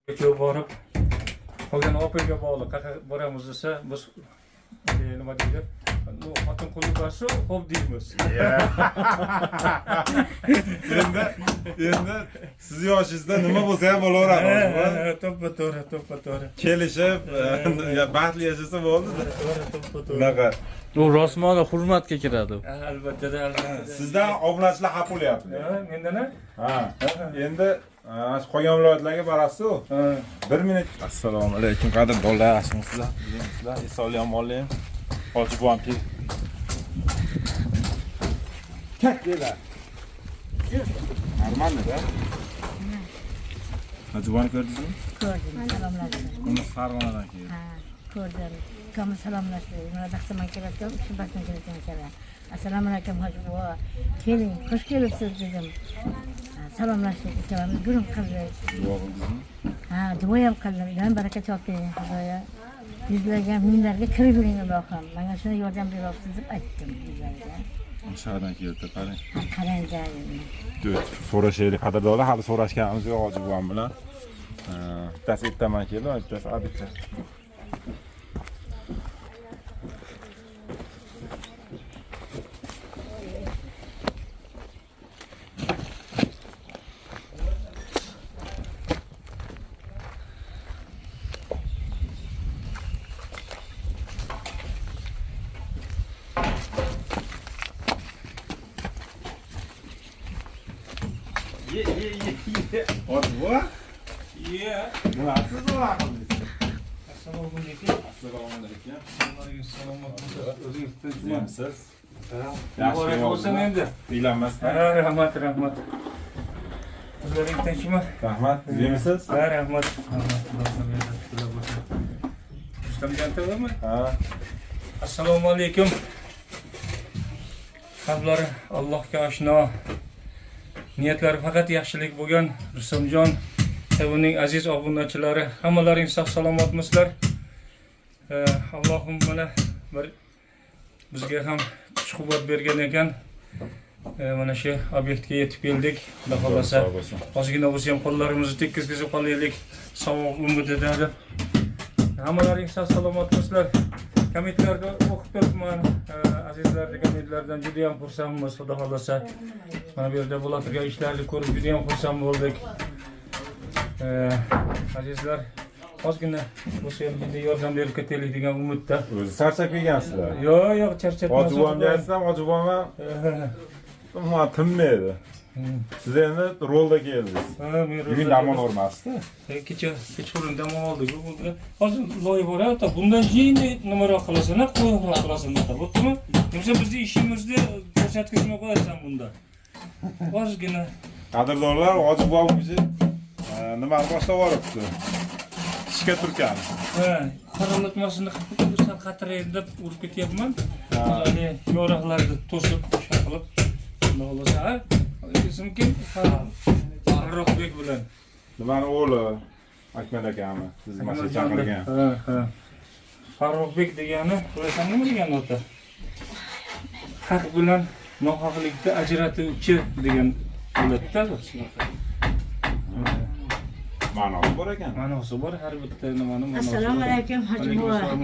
Borib qolgan opaga bog'liq, qayerga boramiz desa, biz nima deydi, ну, xotin qo'li bo'lsa, xo'p deymiz. Endi siz yoshingizda nima bo'lsa ham bo'laveradi. Ha, to'ppa to'g'ri, to'ppa to'g'ri. Kelishib, baxtli yashasa bo'ldi. To'g'ri, to'ppa to'g'ri. Unaqa. U rosmona hurmatga kiradi. Albatta, albatta. Sizdan obunachilar xafa bo'lyapti. Ha, mendan? Ha. Endi mana shu qolgan viloyatlarga borasiz-ku. Ha. Bir minut. Assalomu alaykum qadrdonlar, yaxshimisizlar? Yaxshimisizlar? Esonlik omonlik. Hoji buvam kel. Как дела? Нормально, да? Hoji buvani ko'rdingizmi? Ko'rdim, salomlashdim. Uni Farg'onadan keldi. Ha, ko'rdim. Ukamni salomlashdi. Mana Daqsaman kelayotgan, Uchinbasdan kelayotgan ekanlar. Assalomu alaykum, hoji buva. Keling, xush kelibsiz dedim. Ha, salomlashdik, ikkalamiz gurung qildik. Duo qildingizmi? Ha, duo ham qildim. Ilohim baraka toping, Xudoyo. Yuzlarga, minglarga kirib yuring ilohim. Menga shuni yordam beryapsiz deb aytdim yuzlariga. Shahardan keldi, qarang. Ha, qarang So'rashaylik qadrdonlar, hali so'rashganimiz yo'q hoji buvam bilan. Bittasi ertaman keldi, bittasi обед da. Ye, ye, ye, ye. Hoji buva, Ye. nima siz nima qildingiz? Assalomu alaykum. Assalomu alaykum. Alaykum salom. O'zingiz tinchmi? Yaxshimisiz? Muborak bo'lsin endi. Uylanmasdan. Ha, rahmat, rahmat. O'zlaring tinchmi? Rahmat. Uyimisiz? Ha, rahmat. Rahmat. Xudo bersin, bo'lsin. Rustamjon TVmi? Ha. Assalomu alaykum. Qalblari Allohga oshno, niyatlari faqat yaxshilik bo'lgan Rustamjon TVning aziz obunachilari, hammalaring sog' salomatmisizlar? Allohim mana bir bizga ham kuch quvvat bergan ekan. Mana shu obyektga yetib keldik. Xudo xohlasa, Sog' bo'lsin. ozgina bo'lsa ham qo'llarimizni tekkizgizib qolaylik savob umidida deb. Hammalaring sog' salomatmisizlar? Kommentlarda o'qib turibman. Azizlarni kommentlardan juda ham xursandmiz, xudo xohlasa. Mana bu yerda bo'la turgan ishlarni ko'rib juda ham xursand bo'ldik. Azizlar, ozgina bo'lsa ham juda yordam berib ketaylik degan umidda. O'zi charchab kelgansizlar. Yo'q, yo'q, charchatmas. Hoji buvamga aytsam, hoji buvam ham umuman tinmaydi. Siz endi rolda keldingiz. Ha, men Bugun dam ololmasdi. Kecha kechqurun dam oldik. Hozir loy boradi, bundan keyin nimaroq qilasan, qo'yiqroq qilasan, bo'ptimi? Yo'qsa bizni ishimizni ko'rsatkizmay qo'yasan bunda. Ozgina. Qadrdonlar, hoji buvam o'zi nimani boshlab yuboribdi? Ishga turkani. Ha, qoralatmasini qilib sal qatirayin deb urib ketyapman. Hali yo'raqlarni to'sib, o'sha qilib, xudo xohlasa, ha? Ism kim? Farruhbek bilan. Nimani o'g'li Akmal akami sizni mana shu chaqirgan. Ha, ha. Farruhbek degani, bilasan nima degani ota? Haq bilan nohaqlikni ajratuvchi degan bo'ladi-da shunaqa. Ma'nosi bor ekan. Ma'nosi bor har bitta nimani ma'nosi. Assalomu bor. alaykum, hoji Alaykum buva. assalom.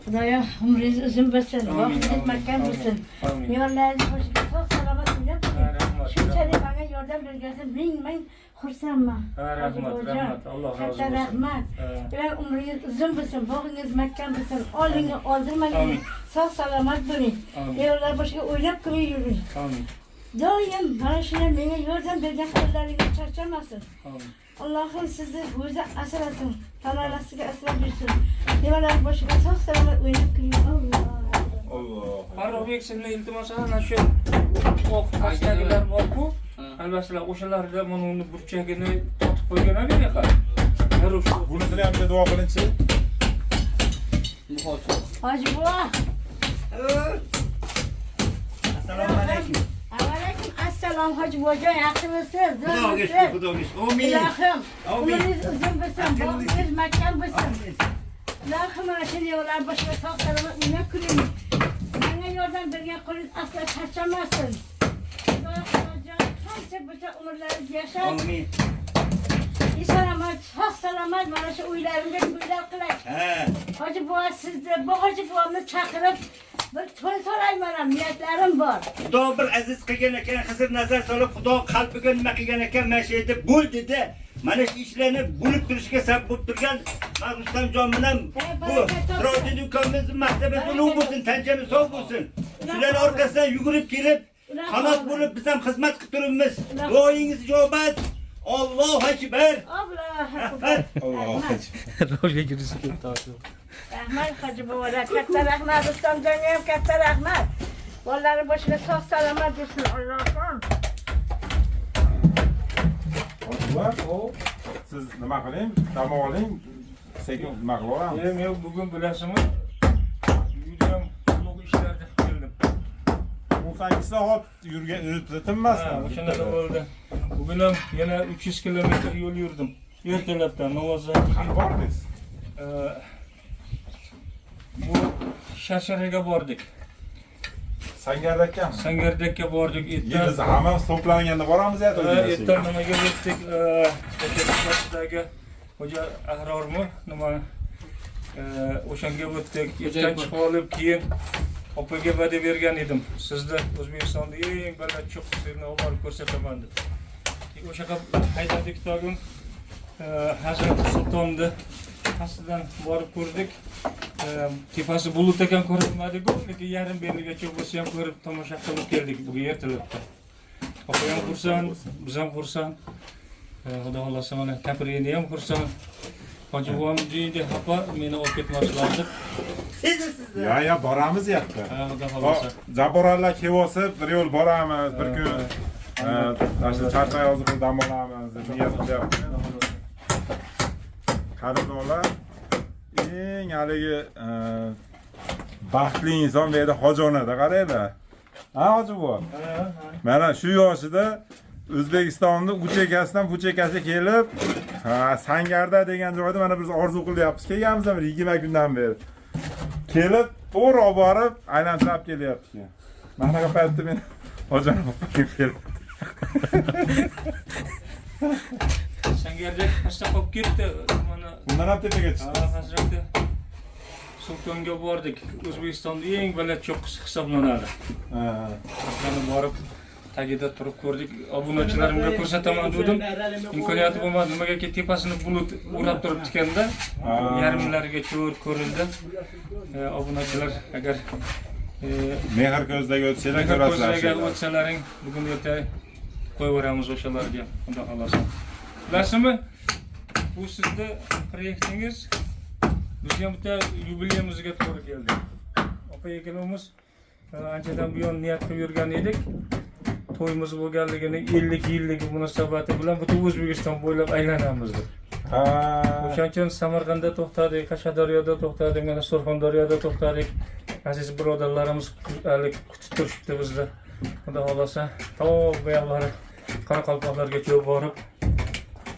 Xudoyo umringiz uzun bo'lsin, Amin, bog'ingiz amin, mahkam amin, bo'lsin. amin. Nevaralaringiz boshiga sog' salomat o'ynab Ha, turing. rahmat. Shunchalik menga yordam bergansiz, ming ming xursandman. Ha, rahmat, Hoji buvajon, rahmat. Alloh rozi Katta bo'lsin. rahmat. Ha. Ular umringiz uzun bo'lsin, bog'ingiz mahkam bo'lsin, olinga oldirmang, Amin. sog' salomat bo'ling. Amin. Nevarlar boshiga o'ynab kulib yuring. Amin. Doim mana shunday menga yordam bergan qo'llaringiz charchamasin. Amin. Allohim sizni o'zi asrasin, tanasiga asrab yursin. Nevarlar boshiga sog' salomat o'ynab kuling. Alloh. Alloh. Farruhbek, sendan iltimos, ana shu oq pastdagilar bor-ku, albatta o'shalarda mana uni burchagini tortib qo'ygan bu yoqqa. Darrov shu. Bunisini ham bitta duo qilingchi. Hoji buva. Assalomu alaykum. Alaykum assalom hoji buvajon, yaxshimisiz? Xudoga shukur, Zo'rmisiz? Xudoga shukur. Amin. Ilohim, Amin. umringiz uzun bo'lsin, bog'ingiz mahkam bo'lsin. Ilohim, mana shu nevarlar boshiga sog' salomat o'ynab kuling. Menga yordam bergan qo'lingiz aslo charchamasin. Xudoyo Xudojon, qancha bo'lsa umrlaringiz yashab, Amin. eson omon sog' salomat Rahmat, mana shu uylarimga to'ylar qilay. Ha. Hoji buva, sizni bu hoji buvamni chaqirib bir to'y so'rayman ham, niyatlarim bor. Xudo bir aziz qilgan ekan, Xizr nazar solib, Xudo qalbiga nima qilgan ekan, mana shu yerda bo'l dedi. Mana shu ishlarni bo'lib turishiga sabab bo'lib turgan Rustamjon bilan bu Sirojiddin ukamiz martabasi ulug' bo'lsin, tanchamiz sog' bo'lsin. Shularning orqasidan yugurib kelib, qanot bo'lib biz ham xizmat qilib turibmiz. Duoyingiz ijobat. Allohu akbar. Allohu akbar. Allohu akbar. Rolga kirishib ketdi hoji. Rahmat hoji buvalar, katta rahmat. Rustamjonga ham katta rahmat. Bolalari boshida sog' salomat yursin, Allohim. Hoji buva, siz nima qiling? Dam oling. Sekin nima qilib olamiz? Men bugun bilasizmi, judayam ulug' ishlarni qilib keldim. 18 soat yurgan, yuribdi tinmasdan. Ha, o'shanaqa bo'ldi. Bugun ham yana 300 kilometr yo'l yurdim. Ertalabdan namozdan keyin. Qani bordingiz? Bu Shasharaga bordik. Sangardakami? Sangardakka bordik. Erta Biz hammamiz to'planganda boramiz ya to'yga. Erta nimaga o'tdik? Boshidagi Xo'ja Ahrormi? Nima? O'shanga o'tdik. Ertan chiqib olib, keyin opaga va'da bergan edim. Sizni O'zbekistonda eng baland cho'qqisini olib borib ko'rsataman deb. Keyin o'sha yoqqa haydadik tog'im. Hazrati Sultonni pastidan borib ko'rdik. Tepasi bulut ekan, ko'rinmadi-ku, lekin yarim beligacha bo'lsa ham ko'rib, tomosha qilib keldik bugun ertalabda. Opa ham xursand, biz ham xursand. Xudo xohlasa, mana kaprini ham xursand. Hoji buvam deydi, "Opa, meni olib ketmaslar" deb. Ya, ya, boramiz yoqqa. Ha, Xudo xohlasa. Jabborlar kelib olsa, bir yo'l boramiz, bir kun. Mana shu charchoq yozib dam olamiz deb niyat qilyapmiz. Qadrdonlar, eng haligi baxtli inson bu yerda hoji onada, qaranglar. Ha, hoji buva? Mana shu yoshida O'zbekistonni u chekkasidan bu chekkasiga kelib, ha, Sangarda degan joyda mana biz orzu qilyapmiz. Kelganmiz bir 20 kundan beri. Kelib, to'g'ri olib borib, aylantirib kelyapti. Mana bunaqa paytda men hoji onam olib keldi. Sangardak pastda qolib ketdi. Mana Undan ham tepaga chiqdi. Ha, Hazrati Sultonga bordik. O'zbekistonda eng baland cho'qqisi hisoblanadi. Mana borib tagida turib ko'rdik. Obunachilarimga ko'rsataman dedim. Imkoniyati bo'lmadi. Nimagaki tepasini bulut o'rab turibdi ekanda. Yarimlariga cho'r ko'rindi. Obunachilar agar Mehr ko'zdagi o'tsanglar ko'rasizlar. ko'zlarga o'tsalaring, bugun erta qo'yib yuboramiz o'shalarga, Xudo xohlasa. Bilasizmi, bu sizni proyektingiz bizga bitta yubileyimizga to'g'ri keldi. Opa ikkalamiz anchadan buyon niyat qilib yurgan edik. To'yimiz bo'lganligini 50 yilligi munosabati bilan butun O'zbekiston bo'ylab aylanamiz deb. O'shaning uchun Samarqandda to'xtadik, Qashqadaryoda to'xtadik, mana Surxondaryoda to'xtadik. Aziz birodarlarimiz hali kutib turishibdi bizni. Xudo xohlasa, to bu yoqlari Qoraqalpoqlargacha borib,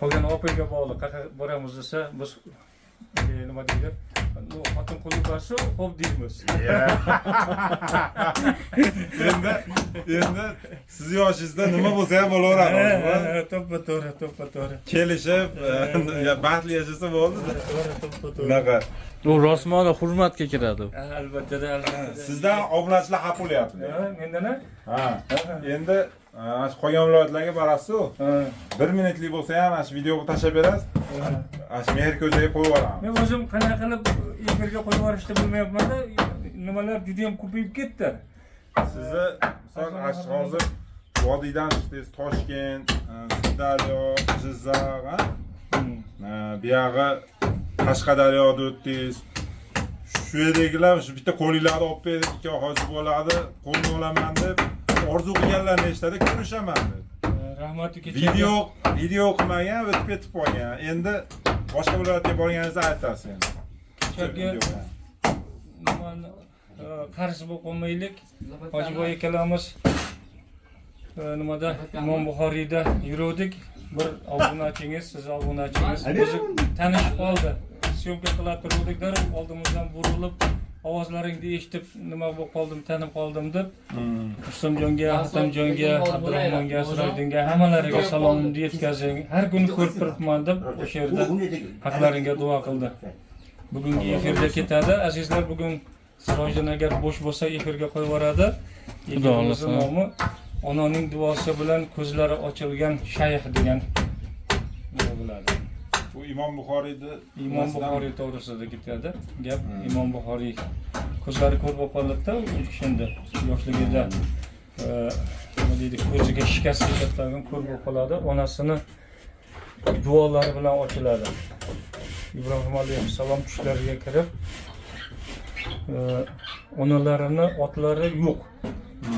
qolgan opaga bog'liq. Qayerga boramiz desa, biz nima deydi? Ну, xotin qo'li borsa, xo'p deymiz. Endi siz yoshingizda nima bo'lsa ham bo'laveradi. Ha, to'ppa to'g'ri, to'ppa to'g'ri. Kelishib, baxtli yashasa bo'ldi. To'g'ri, to'ppa to'g'ri. Unaqa. U rosmona hurmatga kiradi. Ha, albatta, albatta. Sizdan obunachilar xafa bo'lyapti. Ha, mendan ha? Ha. Endi mana shu qolgan viloyatlarga borasiz-ku. Ha. Bir minutlik bo'lsa ham mana shu videoga tashlab berasiz. Mana shu Mehr ko'chaga qo'yib yuboramiz. Men o'zim qanaqa qilib efirga qo'yib yuborishni bilmayapman-da. Nimalar juda ham ko'payib ketdi. Sizni misol ana shu hozir vodiydan chiqdingiz, Toshkent, Sirdaryo, Jizzax, ha? Buyog'i Qashqadaryoda o'tdingiz. Shu yerdagilar shu bitta qo'linglarni olib berib, ikki hoji bo'ladi, qo'lni olaman deb orzu qilganlarni eshitadi, ko'rishaman deb. Rahmat kecha. Video qilmagan, o'tib ketib qolgan. Endi boshqa viloyatga borganingizda aytasiz endi. Kechaga nimani qarz bo'lib qolmaylik. Hojiboy ikkalamiz nimada, Imom Buxoriyda yuruvdik. Bir obunachingiz, siz obunachingiz bizni tanishib qoldi. Syomka qilib turuvdik, darrov oldimizdan burilib Ovozlaringni eshitib nima bo'lib qoldim, tanib qoldim deb Rustamjonga, Hatamjonga, Abdurahmonga, Sirojiddinga hammalariga salomimni yetkazing. Har kuni ko'rib turibman deb o'sha yerda haqlaringga duo qildi. Bugungi efirda ketadi. Azizlar, bugun Sirojiddin agar bo'sh bo'lsa efirga qo'yib yuboradi. Xudo Efirimizni xohlasa. nomi onaning duosi bilan ko'zlari ochilgan shayx degan nima bo'ladi. Bu Imom Buxoriyni Imom Buxoriy to'g'risida ketadi. Gap Imom Buxoriy ko'zlari ko'r bo'lib qoladida u kishini yoshligida nima deydi, ko'ziga shikast yetadigan ko'r bo'lib qoladi. Onasini duolari bilan ochiladi. Ibrohim alayhissalom tushlariga kirib, onalarini otlari yo'q.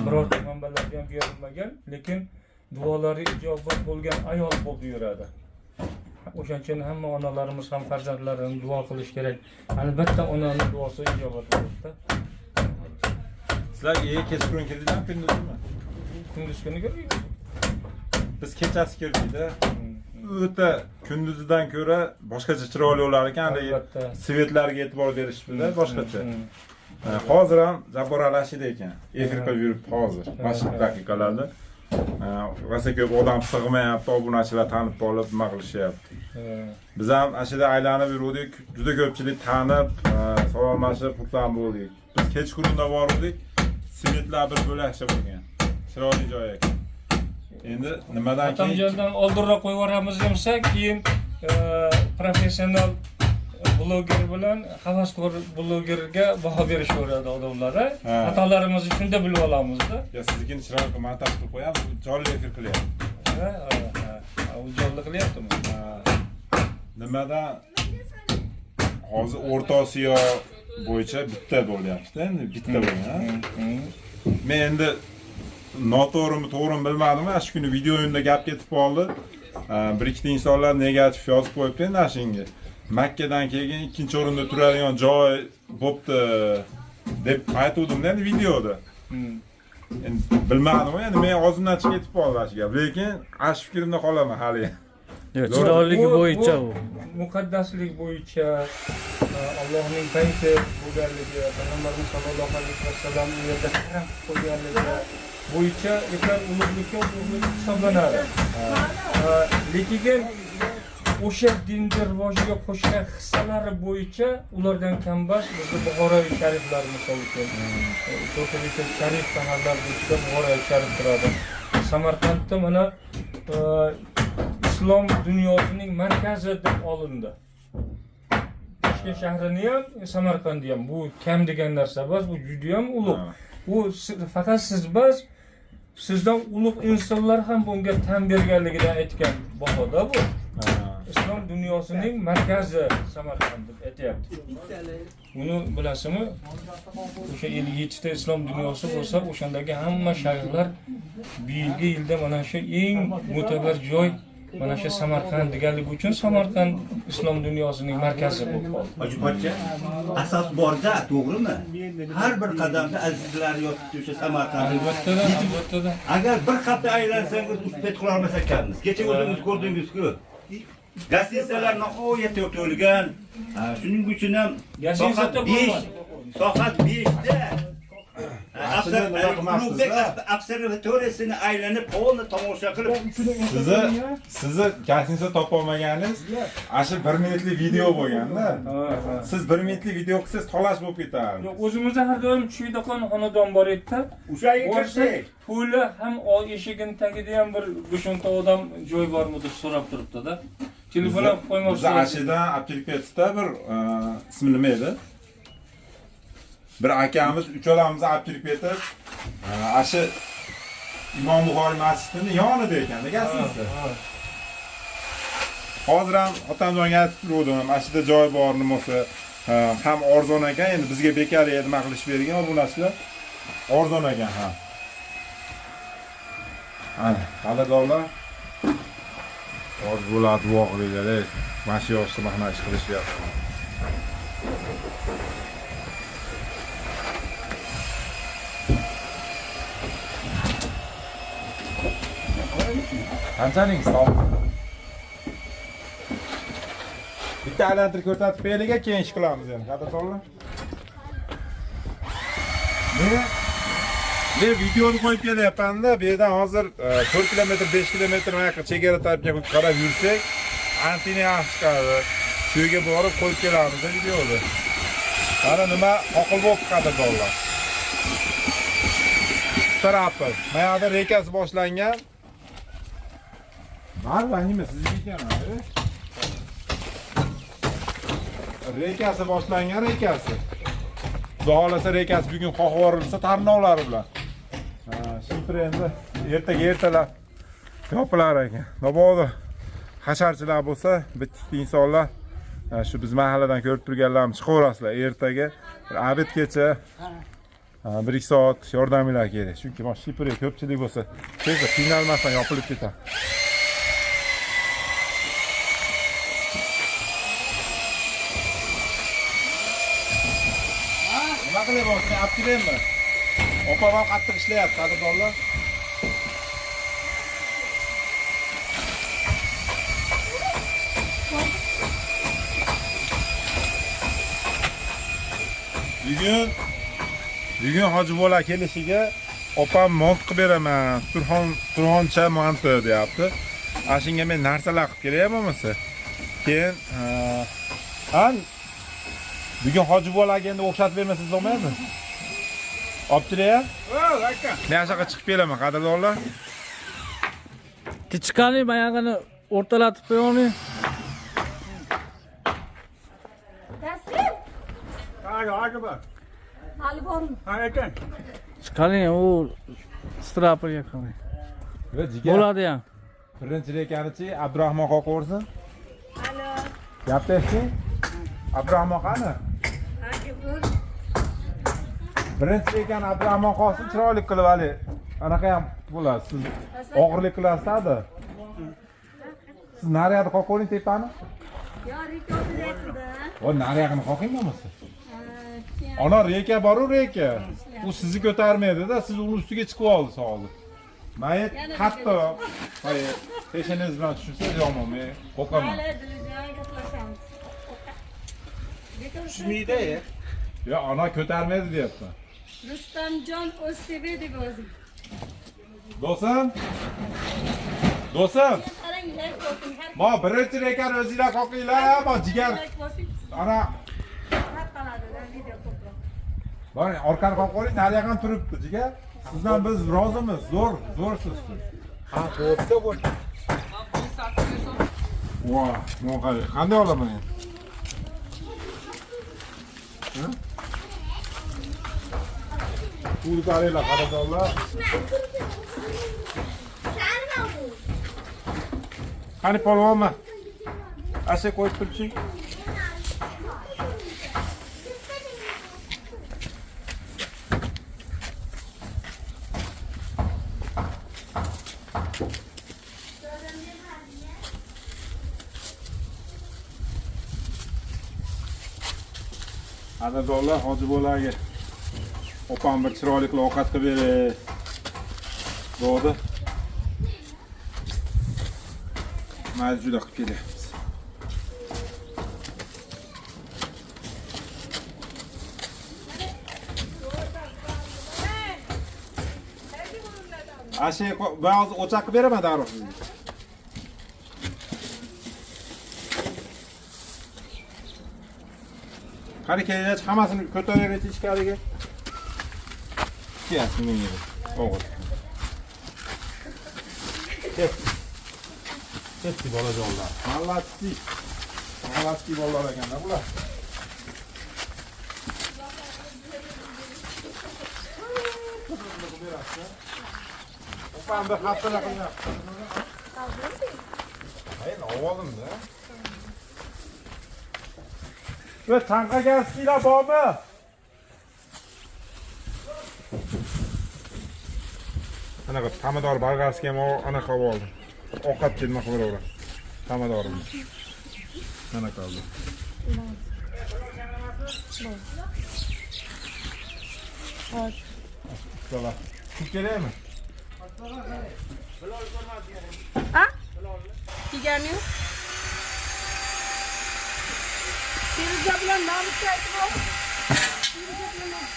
Birorta manbalarga ham berilmagan, lekin duolari ijobat bo'lgan ayol bo'lib yuradi. O'shaning uchun hamma onalarimiz ham farzandlarini duo qilish kerak. Albatta onani duosi ijobat bo'ladi. Sizlar kechqurun kirdinglarmi, kunduzmi? Kunduz kuni ko'rdik. Biz kechasi kirdikda. O'ta kunduzidan ko'ra boshqacha chiroyli bo'lar ekan, haligi Albatta. svetlarga e'tibor berish bilan boshqacha. Hozir ham Jabbor Alashida ekan. Efir qilib yuribdi hozir. Mana shu daqiqalarda. Rosa ko'p odam sig'mayapti, obunachilar tanib qolib, nima qilishyapti. Biz ham ana shu yerda aylanib yuruvdik, juda ko'pchilik tanib, salomlashib xursand bo'ldik. Biz kechqurunda bordik, svetlar bir bo'lakcha bo'lgan. Chiroyli joy ekan. Endi nimadan keyin Hatamjondan oldinroq qo'yib yuboramiz demsa, keyin professional bloger bilan havaskor blogerga baho berishaveradi odamlar. A? Ha. Xatolarimizni shunda bilib olamizda. Ya siznikini chiroyli qilib montaj qilib qo'yamiz, jonli efir qilyapti. Ha, ha, ha. U jonli qilyaptimi? Ha. Nimadan hozir O'rta Osiyo bo'yicha bitta bo'lyapti-da, endi bitta bo'lgan. Ha? Men endi noto'g'rimi to'g'rimi bilmadim, ana shu kuni videoyimda gap ketib qoldi. Bir ikkita insonlar negativ yozib qo'yibdi endi ana shunga. Makkadan keyin ikkinchi o'rinda turadigan joy bo'pti deb aytuvdim endi videoda. Endi bilmadim, endi men og'zimdan chiqib ketib qoldi ana shu gap. Lekin ana shu fikrimda qolaman hali. Yo'q, chiroyligi bo'yicha u. Muqaddaslik bo'yicha Allohning bayti bo'lganligi, payg'ambarimiz sollallohu alayhi vasallam u yerda haram qo'yganligi bo'yicha ekan ulug'likka ulug'lik hisoblanadi. Lekin o'sha dinni rivojiga qo'shgan hissalari bo'yicha ulardan kambas bizni Buxoroy shariflar misol uchun. To'rtta sharif shaharlar ichida Buxoroy sharif turadi. Samarqandda mana islom dunyosining markazi deb olindi. Toshkent shahrini ham, Samarqandni ham bu kam degan narsa emas, bu juda ham ulug'. Bu faqat siz emas, sizdan ulug' insonlar ham bunga tan berganligidan aytgan bahoda bu. Islom dunyosining markazi Samarqand deb aytyapti. Uni bilasizmi? O'sha 57 ta islom dunyosi bo'lsa, o'shandagi hamma shayxlar buyilgi yilda mana shu eng mo'tabar joy mana shu Samarqand deganligi uchun Samarqand islom dunyosining markazi bo'lib qoldi. Hoji pochcha, asos borda, to'g'rimi? Har bir qadamda azizlar yotibdi o'sha Samarqandda. Albatta, albatta. Agar bir hafta aylansangiz uspet qila olmas ekanmiz. Kecha o'zingiz ko'rdingiz-ku. Gazetalar nihoyatda to'lgan. Ha, shuning uchun ham Gazeta soat 5 bo'lmadi. soat 5 da Aslida nima qilmabsiz-da? Ulug'bek observatoriyasini aylanib, polni tomosha qilib, Sizni gazeta topolmaganingiz ana shu 1 minutlik video bo'lganda. Siz 1 minutlik video qilsangiz talash bo'lib ketardi. Yo'q, o'zimizda har doim Chuydoqon xonadon bor edi-da. o'sha yerga Borsak, kirsak, to'la ham eshigini tagida ham bir 5-10 ta odam joy bormi deb so'rab turibdi-da. Telefon ham Biz qo'ymoqchi. ashidan olib kelib ketdida bir ismi nima edi? Bir akamiz uchalamizni olib kirib ketib, ashi Imom Buxoriy masjidini yonida ekan, gazeta. Hozir ham otamjonga aytib turuvdim, mana shu yerda joy bor, nima bo'lsa, ham arzon ekan, endi bizga bekor nima qilish bergan obunachilar. Arzon ekan ham. Ana, qadrdonlar. Hozir bo'ladi duo qilinglar, ey. Mana shu yoshda mana ish qilishyapti. Qanchaning hisobi? Bitta aylantirib ko'rsatib beraylik, keyin ish qilamiz endi. Qadrdonlar. Men videoni qo'yib kelyapman-da, bu yerdan hozir 4 kilometr, 5 kilometr mana yoqqa chegara tarafga qarab yursak, antina yaxshi chiqadi. Shu yerga borib qo'yib kelamiz videoni. Mana nima qoqil bo'lib qadrdonlar. Tarafı. Mana yoqda rekasi boshlangan. Marva nima sizniki ekan, abi? Rekasi boshlangan rekasi. Xudo xohlasa rekasi bugun qoqib yuborilsa tarnovlari bilan. Ha, shifr endi ertaga ertalab yopilar ekan. Mabodo hasharchilar bo'lsa, bitta ikkita insonlar ha, shu biz mahalladan ko'rib turganlarimiz chiqaverasizlar ertaga bir obedgacha ha, 1-2 soat yordaminglar kerak. Chunki mana shifrga ko'pchilik bo'lsa, tezda qiynalmasdan yopilib ketadi. Nima qilyapsiz? Men olib kelaymi? Opam ham qattiq ishlayapti, qadrdonlar. Bugun bugun Hoji bola kelishiga opam mont qilib beraman, Turxon Turxoncha manti deyapti. Ana shunga men narsalar qilib kelaymi bo'lmasa. Keyin an bugun Hoji bolaga endi o'xshatib bermasangiz bo'lmaydi. Olib kelay. Men shu yoqqa chiqib kelaman, qadrdonlar. Tichqani mayog'ini o'rtalatib qo'yavering. Taslim. Hali bormi? Chiqaring u straperga qarang. Va jigar. Bo'ladi ham. Birinchi rekanichi Abdurahmon qoqaversin. Alo. Gap eshiting. Abdurahmon qani? Birinchi rekani Abdurahmon qolsin, chiroyli qilib hali. Anaqa ham bo'ladi. Siz og'irlik qilasizda. Siz nariyani qoqavering tepani. Yo, reka. O nariyani qoqing bo'lmasa. Ona reka bor-u reka. U sizni ko'tarmaydi-da, siz uni ustiga chiqib oldingiz hozir. Men qattiq, hayır, peshanangiz bilan tushunsangiz yomon, men qo'rqaman. Tushmaydi. Yo, ona ko'tarmaydi deyapman. Rustamjon O'zTV deb yozing. Do'stim? Do'stim, Qarang, like bosing, har mo birinchi rekani o'zinglar qoqinglar, mo jigar. like bosing, Ana, tarqaladi video ko'proq. boring, orqani qoqib qo'ying, nariyog'am turibdi, jigar. Sizdan biz rozimiz, zo'r, zo'rsiz siz. Ha, bo'pti, bo'pti. Voh, mo qarang, qanday olaman endi? Ha? Pul qaranglar, qadrdonlar. Qani polvonmi? Asha qo'yib turchi. Qadrdonlar, hoji bolaga opam bir chiroyli qilib ovqat qilib beray. Dog'da. Mayli juda qilib kelyapmiz. Asha, ben hozir o'choq qilib beraman darrov sizga. Qani kelinglar, hammasini ko'taravering ichkariga. Kelyapti menga. O'g'il. Ket. Ketdi bolajonlar. Молодцы. Молодцы bolalar ekanda bular. Opam bir haftada qilyapti. Hayır, ovolim-da. Va chanqagan sizlar bormi? Anaqa pomidor bolgarskiy ham anaqa olib oldim. Ovqatga nima qilib beraverasiz. Pomidorimiz. Mana qoldi. Ustalar. Shu kerakmi? Ha? Kiygani yo'q. Feruza bilan Mahmudga aytib ol. Feruza bilan Mahmud.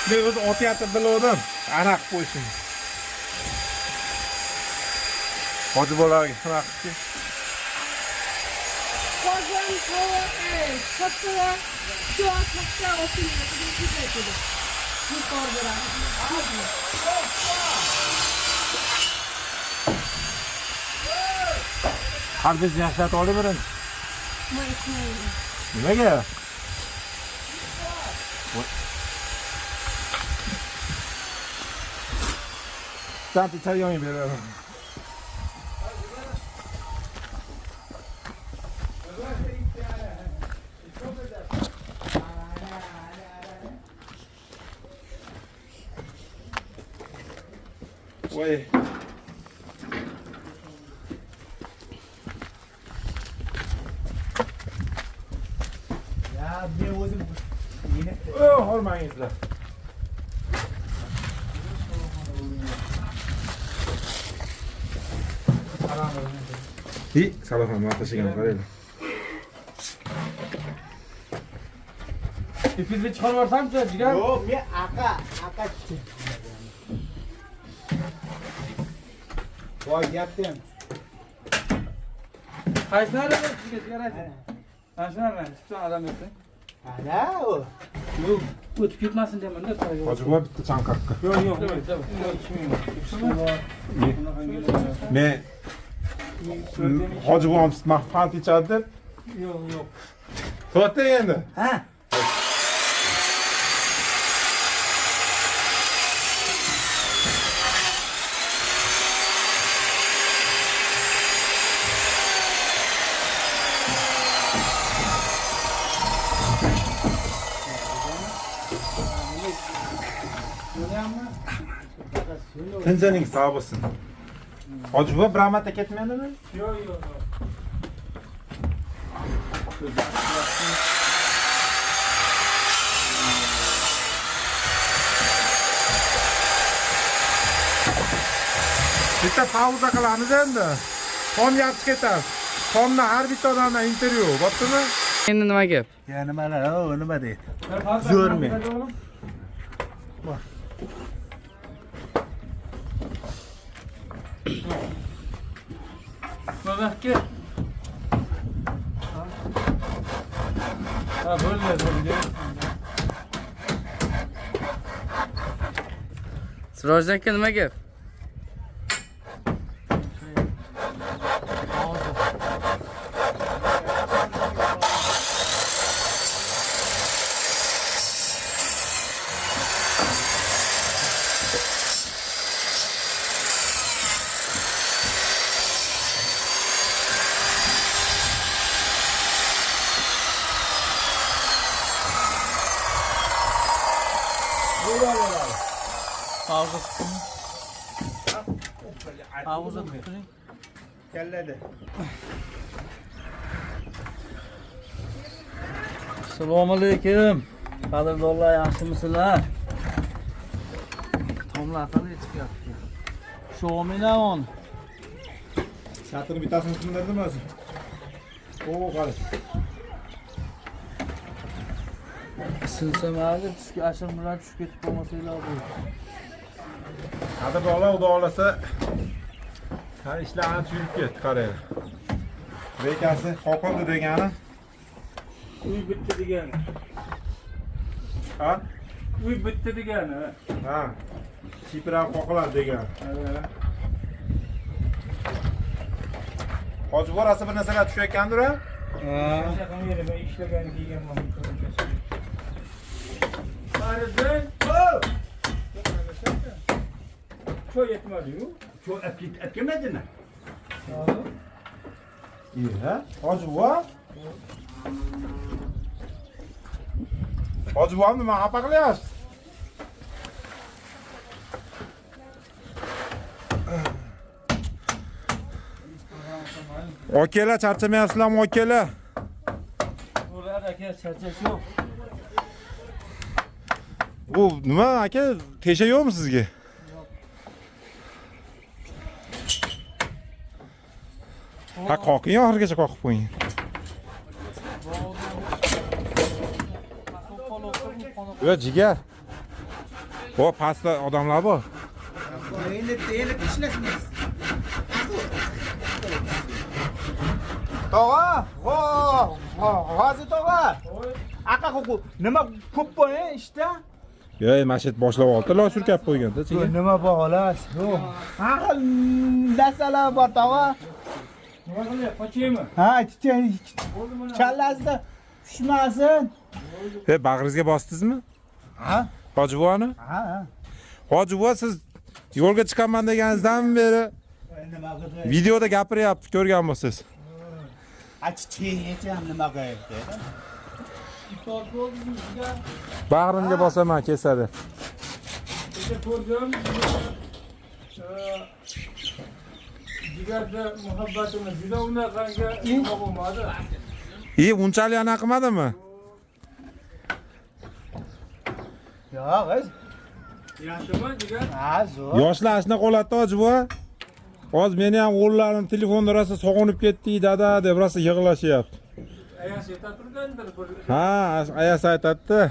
Men o'zi otyapti biluvdim. Aroq qo'yishini. Hoji bolalarga nima qilibdi? Qozon, tovoq, kattalar, shu otliqda osiladi. Yuqori beradi. Harbizni yaxshilatib oling birinchi. Men ichmayman. Nimaga? Tanti choy yoyib beraman. Voy. Ya men o'zim meni Oh, hormangizlar. Hi, salofan nima tashlagan qaranglar. Ipingizni chiqarib yuborsamchi, jigar. Yo'q, men aqa, aqa kishi. Voy, gapni ham. Qaysinari sizga jigar ayting. Mana shularni tutsan odam bersin. Ana u. Yo'q, o'tib ketmasin deyman-da. Hoji buva bitta chanqoqqa. Yo'q, yo'q, yo'q, ichmayman. Men hoji buvam fant ichadi deb Yo'q, yo'q. to'xtang endi. Ha? Tinchining sog' bo'lsin. Hoji buva bir marta ketmadimi? Yo'q, yo'q, yo'q. Bitta pauza qilamiz endi. Tom yaxshi ketadi. Tomdan har bitta odamdan intervyu, bo'ptimi? Endi nima gap? Ya nimalar, o nima deydi? Zo'rmi? Babakka. Ha, bo'ldi, bo'ldi. Siroj aka nima gap? Pauza tuting. Pauza tuting. Kallada. Assalomu alaykum. Qadrdonlar, yaxshimisizlar? Tomlar qalay chiqyapti? Sho'milaon. Chatini bittasini sindirdimi o'zi? O, qara. Sinsa mayli, tushga ashirmalar tushib ketib qolmasanglar bu. Qadrdonlar, xudo xolasa, ha, ishlar ancha yurib ketdi, qaranglar. Rekasi qoqildi degani. Uy bitdi degani. Ha? Uy bitdi degani. Ha. Kipra qoqiladi degani. Hoji buva rosa bir narsalar tushayotgandir a? Men ishlagani kelganman. Faridin. Choy yetmadi-yu. Choy olib ket, olib kelmadimi? Iya, hoji buva. Hoji buvam nima xafa qilyapsiz? Akalar charchamayapsizlarmi akalar? Bo'ladi aka, charchash yo'q. Bu nima aka, tesha yo'qmi sizga? Ha, qoqing oxirigacha qoqib qo'ying. Yo, jigar. O pastda odamlar bor. Endi endi ishlasin. Tog'a, g'ozi tog'a. Aqa qo'qu, nima ko'p bor ishda? Yo, mana shu boshlab oldi, loy surkab qo'ygan-da, chega. Nima bor xolos? Yo'q. Har xil narsalar bor tog'a. Nima qilyapti? Qochaymi? Ha, kallasida tushmasin. E, bag'ringizga bosdingizmi? Ha? Hoji buvani? Ha, ha. Hoji buva, siz yo'lga chiqaman deganingizdan beri Nima qildi? videoda gapiryapti, ko'rgan bo'lsangiz. Achi ham nima qilyapti? Bag'rimga bosaman, kesadi. Kecha ko'rdim. Jigarda muhabbatimiz juda unaqangi nima bo'lmadi. E, unchalik anaqa qilmadimi? Yo'q, qiz. Yaxshimi jigar? Ha, zo'r. Yoshlar shunaqa qo'ladi hoji buva. Hozir meni ham o'g'illarim telefonda rosa sog'inib ketdik dada deb rosa yig'lashyapti. Ayasi ayta turgandir bir. Ha, ayasi aytadi-da.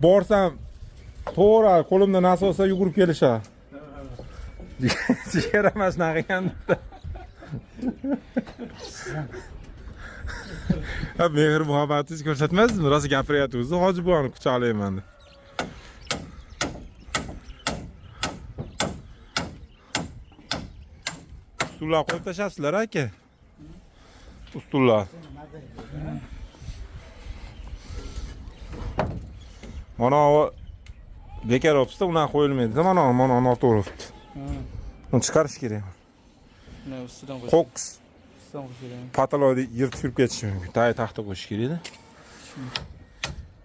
Borsam to'g'ri qo'limda narsa bo'lsa yugurib kelishadi. Jigar ham shunaqa qilgan. Ha, mehr muhabbatingizni ko'rsatmaysizmi? Rosa gapiryapsiz, hoji buvani quchoqlayman deb. Ustullar qo'yib tashlabsizlar aka. Ustullar. Mana u bekor olibsizda, unaqa qo'yilmaydi. Mana mana noto'g'ri bo'libdi. Uni chiqarish kerak. Ne ustidan qo'yish. Qo'qqis Ustidan qo'yish kerak. patoloyni yirtib kirib ketishi mumkin. Tagi taxta qo'yish kerak-da.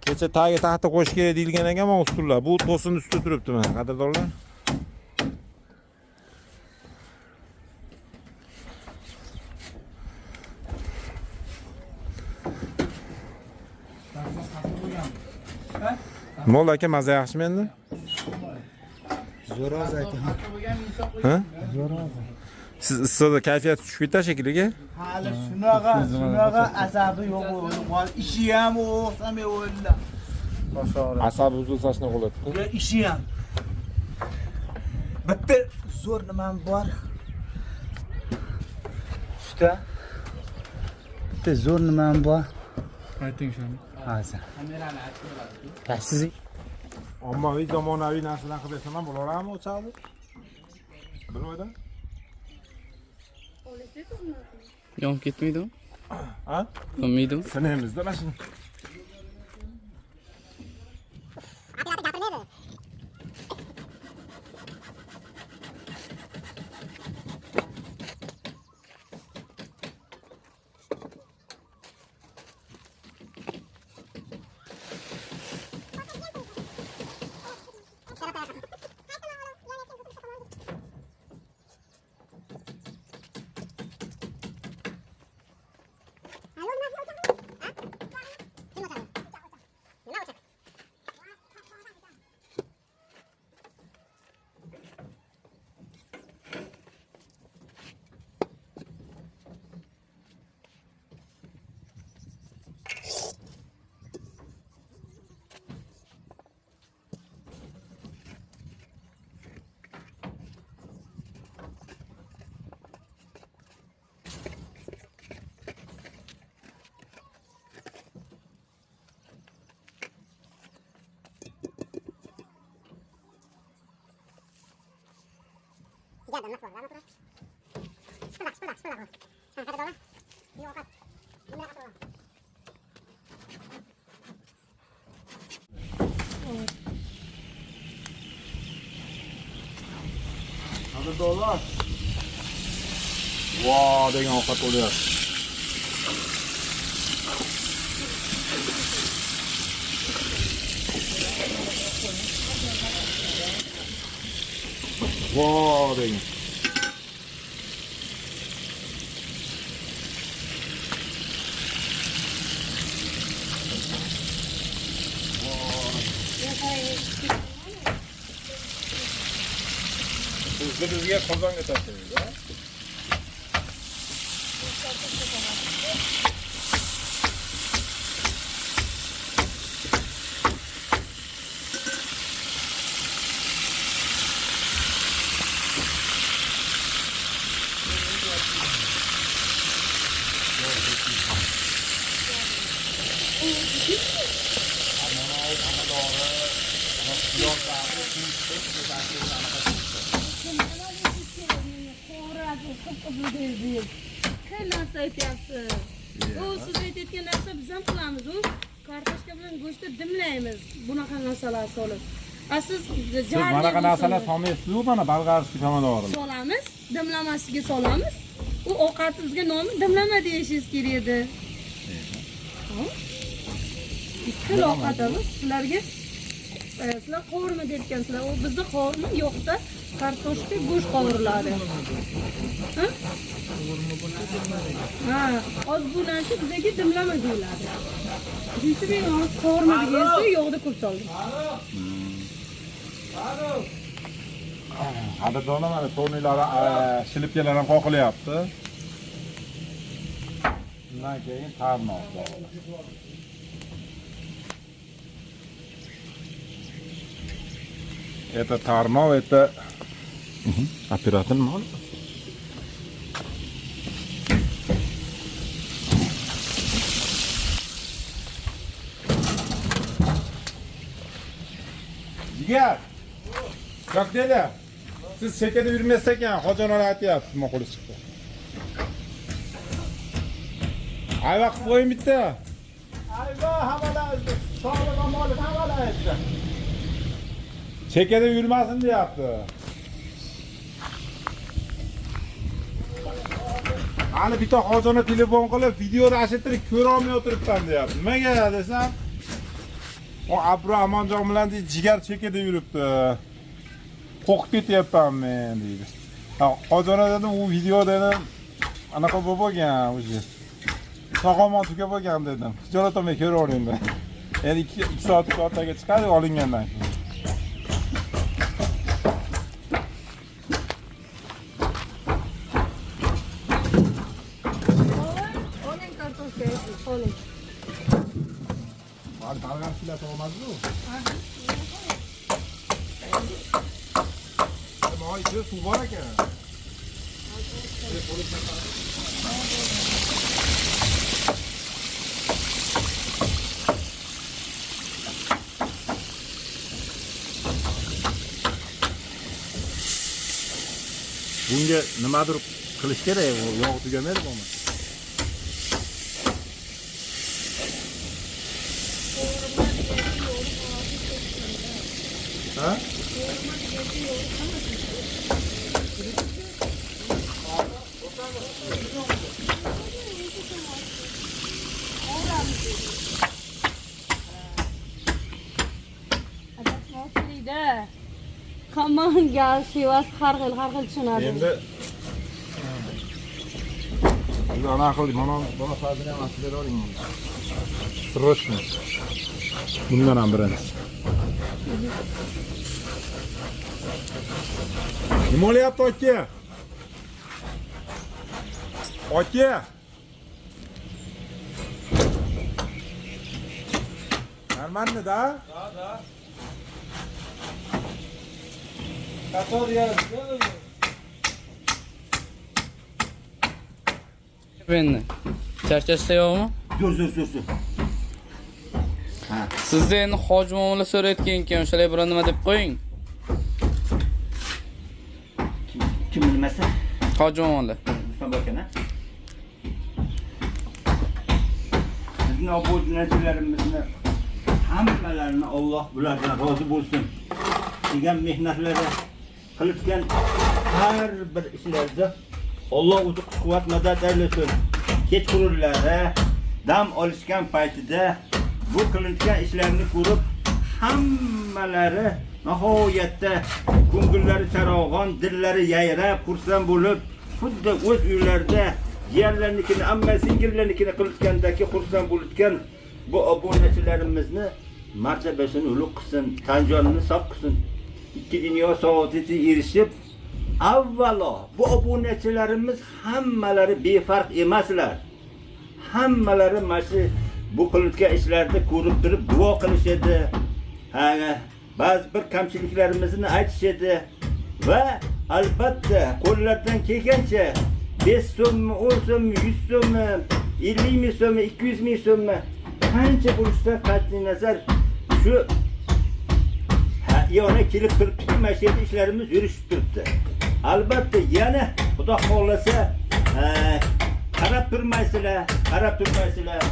Kecha tagi taxta qo'yish kerak deyilgan ekan, mana ustullar. Bu to'sin ustida turibdi mana, qadrdonlar. Nima aka, maza yaxshimi endi? Zo'r hozir aka. Ha? Siz issiqda kayfiyat tushib ketadi shekilli. Hali shunaqa, shunaqa asabi yo'q o'g'lim. Ishi ham o'xsam o'g'lim. Asabi buzilsa shunaqa bo'ladi. Yo, ishi ham. Bitta zo'r nimam bor. Usta. Bitta zo'r nimam bor. Ayting shuni. Hozir. Ya siz Ommaviy zamonaviy narsadan qilib bersam ham bo'laveradimi o'chadi? Bilmayman. Yonib ketmaydimi? Ha? Yonmaydimi? Sinaymizda mana shuni. Qadrdonlar. Vo degan ovqat bo'lyapti. Vo degan. Sizni bizga qozonga tashlaymiz, ha? Qay narsa aytyapsiz? U siz aytayotgan narsa biz ham qilamiz. U kartoshka bilan go'shtni dimlaymiz. Bunaqa narsalar solib. A siz Siz bunaqa narsalar solmaysiz-ku, mana bolgarskiy pomidorni. Solamiz, dimlamasiga solamiz. U ovqatimizga nomi dimlama deyishingiz kerak edi. Ikki xil ovqatimiz sizlarga, sizlar qovurma deyotgansizlar. U bizda qovurma yo'qda kartoshka go'sht qovuriladi. Ha? Ha, hozir bu narsa bizga dimlama deyiladi. Shuning uchun men hozir qovurma degansiz, yog'da ko'p soldim. Qadrdonlar, mana to'rniylari, shilibkalar ham qoqilyapti. Undan keyin tarnoq bog'lar. Это tarnov, это operator nima oldi? Jigar. Yo'q dedi. Siz chekada yurmas ekan, Hoji aka aytyapti, nima qo'li chiqdi. Ayva qilib qo'ying bitta. Ayva hammalar sog'lik omonlik hammalar aytdi. Chekada yurmasin deyapti. Hali bitta Hojini telefon qilib, videoni ashittirib ko'ra olmay o'tiribman deyapti. Nimaga desam, o Abru Amonjon bilan deydi, jigar chekada yuribdi. Qo'rqib ketyapman men deydi. Ha, Hojona dedim, u video dedim, anaqa bo'lib bo'lgan o'zi. Sog'-omon tugab bo'lgan dedim. Hijolat olmay ko'ravering dedim. Endi 2 soat, 3 soatlarga chiqadi olingandan keyin. Oling kartoshka, oling. Hali bolgarskiylar olmadi-ku. Nima, ichida suv bor ekan. Bunga nimadir qilish kerak, u yog' tugamaydi bo'lmasa. Ha? Adashmovchilikda hamma gal shevasi har xil, har xil tushunadi. Endi biz ana qildik, mana buni fazini ham asib bera oling. Срочно. Bundan ham birinchisi. Nima bo'lyapti aka? Aka! Нормально, да? Да, да. Который я сделаю. Endi charchashsa yo'qmi? Zo'r, zo'r, zo'r, zo'r. Sizni endi hoji muomala so'rayotgan ekan, o'shalar bilan nima deb qo'ying? Kim nimasi? Hoji muomala. Rustam aka, ha? Bizni obunachilarimizni hammalarini Alloh bulardan rozi bo'lsin. Degan mehnatlari qilibgan har bir ishlarida Alloh o'zi kuch-quvvat madad aylasin. Kechqurunlari dam olishgan paytida bu qilingan ishlarni ko'rib hammalari nihoyatda ko'ngillari charog'on, dillari yayrab, xursand bo'lib, xuddi o'z uylarida jiyanlarnikini, amma singillarnikini qilayotgandagi xursand bo'lgan bu obunachilarimizni martabasini ulug' qilsin, tan jonini sog' qilsin. Ikki dunyo saodatiga erishib, avvalo bu obunachilarimiz hammalari befarq emaslar. Hammalari mana shu bu qilayotgan ishlarni ko'rib turib duo qilishadi. Ha, ba'zi bir kamchiliklarimizni aytishadi va albatta qo'llaridan kelgancha 5 so'mmi, 10 so'mmi, 100 so'mmi, 50 ming so'mmi, 200 ming so'mmi Qancha bo'lishidan qat'iy nazar shu iyona kelib turibdiki, mana shu yerda ishlarimiz yurishib turibdi. Albatta yana Xudo xohlasa, qarab turmaysizlar, qarab turmaysizlar.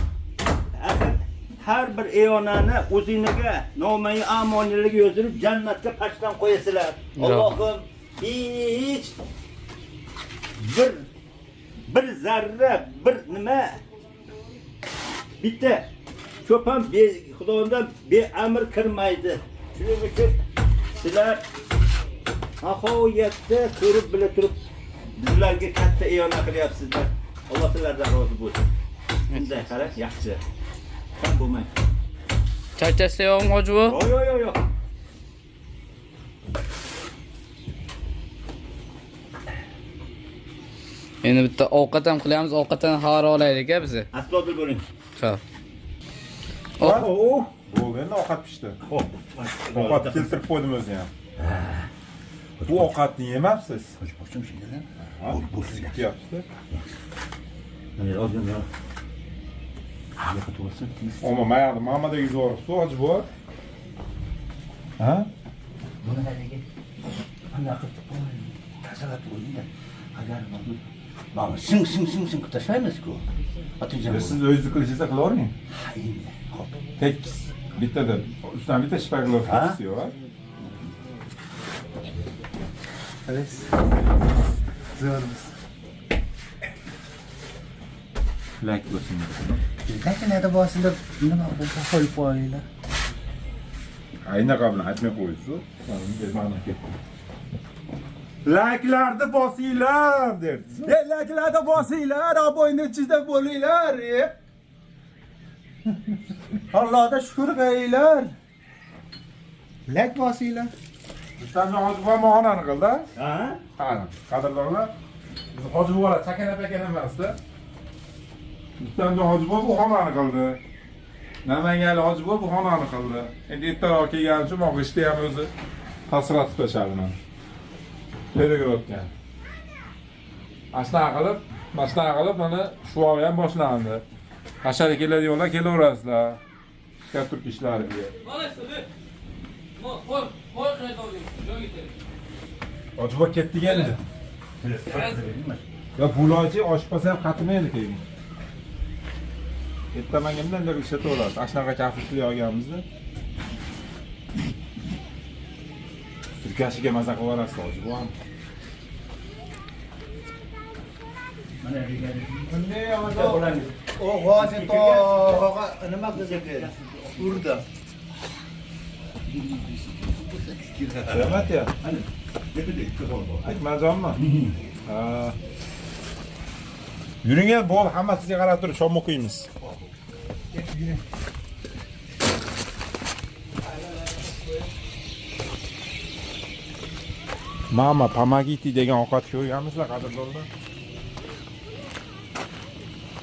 Axir har bir iyonani o'zingizga nomai amoniligi yozilib jannatga pashdan qo'yasizlar. Allohim hech bir zarra bir nima bitta cho'p ham Xudodan beamr kirmaydi. Shuning uchun sizlar nihoyatda ko'rib bila turib bizlarga katta iyona qilyapsizlar. Alloh sizlardan rozi bo'lsin. Bunday qarang, yaxshi. Kam bo'lmang. Charchashsa yo'qmi hoji buva? Yo'q, yo'q, yo'q, yo'q. Endi bitta ovqat ham qilyapmiz, ovqatdan xabar olaylik a bizi. Astoydil bo'ling. Xo'p. Oh, Bo'ldi, endi ovqat pishdi. Xo'p. Ovqat keltirib qo'ydim o'zi ham. Bu ovqatni yemabsiz. Boshim shunday. Ha? Kutyapsiz. Ozgina. Yo'qotib olsin. Oma mayli, mamada yuz yoribsiz, hoji buva. Ha? Buni haligi anaqa qilib tozalab qo'yinglar. Agar mana shing shing shing shing qilib tashlaymiz-ku. Otajon. Siz o'zingiz qilishingizda qilavering. Ha, endi. Xo'p. Tekis bittada ustidan bitta shpaglovkasi yo'q. a? Zo'rmiz. Lak bo'lsin. Lakinada bosilib nima bo'lsa qo'yib qo'yinglar. Aynaqa bilan aytmay qo'yibsiz. Mana ketdi. Layklarni bosinglar derdi. E, layklarda bosinglar, obuna ichida bo'linglar. E. Allohga shukur qilinglar. Layk bosinglar. Rustamjon hoji buva mohonani qildi. Ha? Ha, qadrdonlar. Biz hoji buvalar chakana pakana emasda. Rustamjon hoji buva bu xonani qildi. Namanganlik hoji buva bu xonani qildi. Endi ertaroq kelgani uchun mana g'ishtni ham o'zi tasratib tashladi mana. Peregrotgan. Mana shunaqa qilib, mana shunaqa qilib mana shuvoq ham boshlandi. Hashar keladiganlar kelaverasizlar. Shkatulka ishlariga. Hoji buva ketdik endi. Ya bulochi oshib qolsa ham qatimaydi keyin. Ertamanga bunday ishlataverasiz. Ana shunaqa kafishli olganmizni. Turkashiga maza qilib yuborasiz hoji bu ham. Mana degan. O g'ozi tog'a nima qildi? Urdi. Rahmat ya. Akmaljonmi? Ha. Yuring el, bo'l, hamma sizga qarab turib shom o'qiymiz. Mama pomogите degan ovqat ko'rganmisizlar qadrdonlar?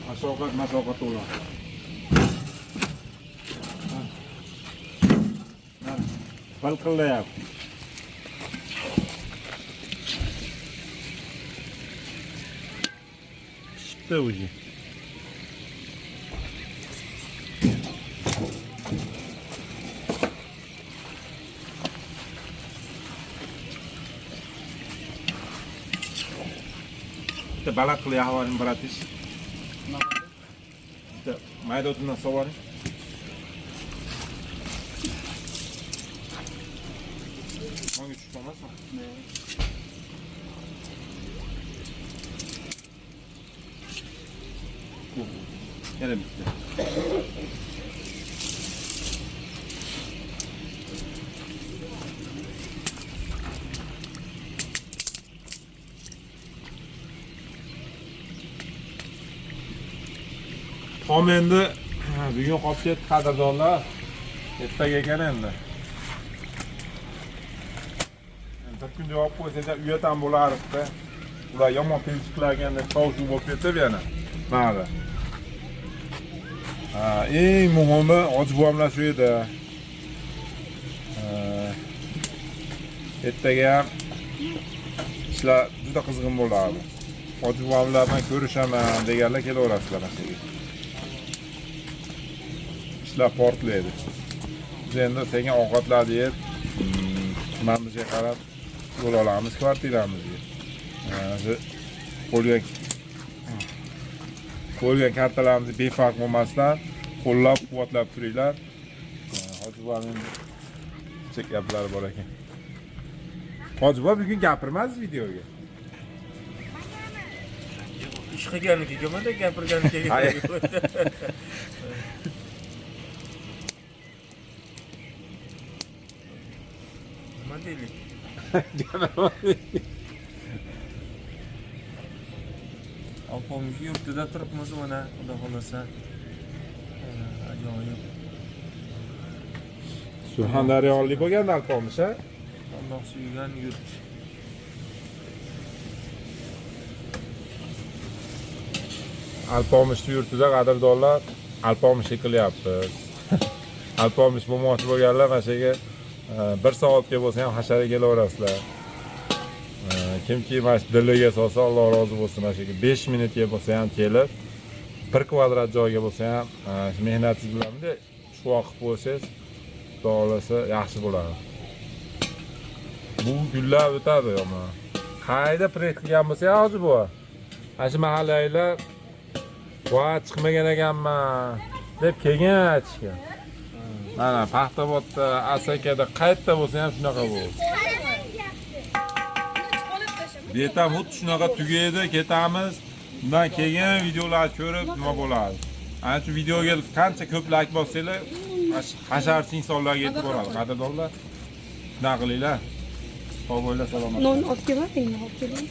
Mashoqat, mashoqat ular. Balqillayapti. Pishibdi уже. Bitta baland qilib yaqib bratish. Bitta mayda o'tindan sovoring. Manga tushib qolmasin. Yana bitta. Tom endi bugun qolib ketdi qadrdonlar. Ertaga ekan endi. Bir kun javob qo'ysangiz ham uyat ham bo'lardi. Ular yomon pinchiqlaganda shov-shuv bo'lib ketib yana. Mana. Ha, eng muhimi hoji buvamlar shu edi. Ertaga ham ishlar juda qizg'in bo'ladi. Hoji buvamlar bilan ko'rishaman deganlar kelaverasizlar mana shu yerga. Ishlar portlaydi. Biz endi sekin ovqatlarni yeb, tumamizga qarab yo'l olamiz kvartiramizga. Mana shu qo'ygan kartalarimizni befarq bo'lmasdan qo'llab quvvatlab turinglar. Hoji buvaning kichik gaplari bor ekan. Hoji buva bugun gapirmadi videoga. Ish qilganikiga gapirganikiga. Ay. Nima deylik? Alpomish yurtida turibmiz mana, xudo xohlasa. Ajoyib. Surxondaryolik bo'lganda Alpomish, a? Alloh suygan yurt. Alpomishni yurtida qadrdonlar Alpomishlik qilyapmiz. Alpomish bo'lmoqchi bo'lganlar mana shu yerga bir soatga bo'lsa ham hashariga kelaverasizlar. Kimki mana shu diliga solsa, Alloh rozi bo'lsin, mana shu yerga 5 minutga bo'lsa ham kelib, 1 kvadrat joyga bo'lsa ham shu mehnatingiz bilan bunday shuvoq qilib qo'ysangiz, Xudo xohlasa yaxshi bo'ladi. Bu kunlar o'tadi yomon. Qayda proyekt qilgan bo'lsa ham hoji bu. Mana shu mahallalar va chiqmagan ekanman deb keyin aytishgan. Mana Paxtaobodda, Asakada qayerda bo'lsa ham shunaqa bo'ldi. Bu yerda ham xuddi shunaqa tugaydi, ketamiz. Undan keyin videolar ko'rib nima bo'ladi. Ana shu videoga qancha ko'p like bossanglar, hasharchi insonlarga yetib boradi. Qadrdonlar, shunaqa qilinglar. Sog' bo'linglar, salomat. Non olib kelmadingmi? Olib keling.